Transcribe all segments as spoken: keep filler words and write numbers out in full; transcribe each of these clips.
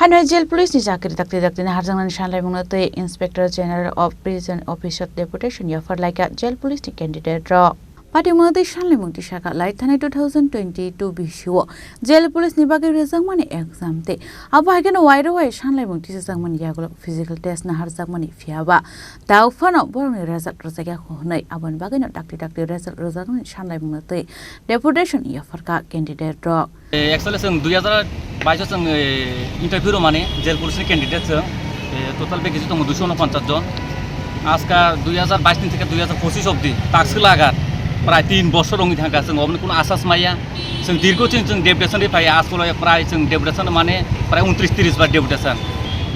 Haino jail police ni chakri dakti dakti ni harjaknani sanlaimungno twi Inspector General of Prison Office o deputation yaphar laikha jail police ni candidate rok. Pati mwnwi sanlaimung tisa kha lai thani two thousand twenty-two bisio jail police ni bagwi rwjakmani exam tei abo hai kheno wairok wai sanlaimung tisajakmani yagulo physical test naharjakmani phiyaba tau phano borokni result rwjakya hwnwi aboni bagwino dakti dakti result rwjakmani sanlaimungno twi deputation yapharkha candidate rok. Eh, actually, chwng dui hazar bais o chwng, eh, interview rwmani jail police ni candidate chwng, eh, total vacancy tongo duiso unoponchas jon. Aska dui hazar bais ni theke dui hazar pochis obdi takswk lagar prai tin bosor wngwi thangkha, chwng oboni kuno asas maya. Chwng dirgo chwng, chwng deputation ri phai, askolo prai chwng deputation mane prai untris tris bar deputation.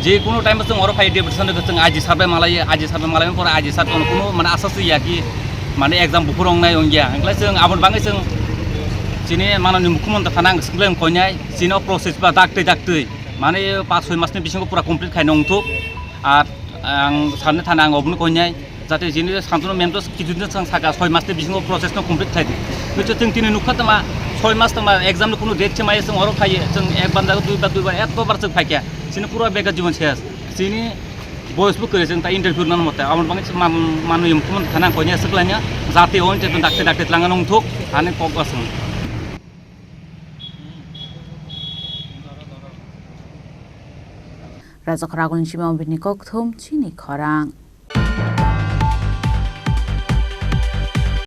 Je kuno time o chwng oro phai deputation ri chwng I G sir bai malaiyo, I G sir bai malai pore I G sir bai kuno mane asas ya ki mane exam buphur wngnai wngya. Hwnkhai chwng aboni bagwi chwng chini manani mukhyamantri thana ang swkang koinai, chini o process ba daktwi daktwi mane paanch soi mas ni bisingo pura complete khaina wngthuk. Ar ang sir ni thana ang oboni koinai, jate chini Santanu ma'am to kichu din swng saka soi mas ni bisingo process no complete khai di. Hwnkhe chwng tini nukha tongma soi mas tongma exam ni kuno date se maya chwng oro phaiyo, chwng ek bar jago dui bar, dui bar, eto bar chwng phaikha. Chini pura beka jibon ses. Chini boyes bo kwrwi chwng ta interview nang mate. Aboni bagwi chwng man-, manwi mukhumun thana ang koinai swklaina. Jate o interview dakte dakte twlangna wngthuk. Ani kok aswng. Rajakhor Agulni Sima Obini Kokthum, Chini Khorang.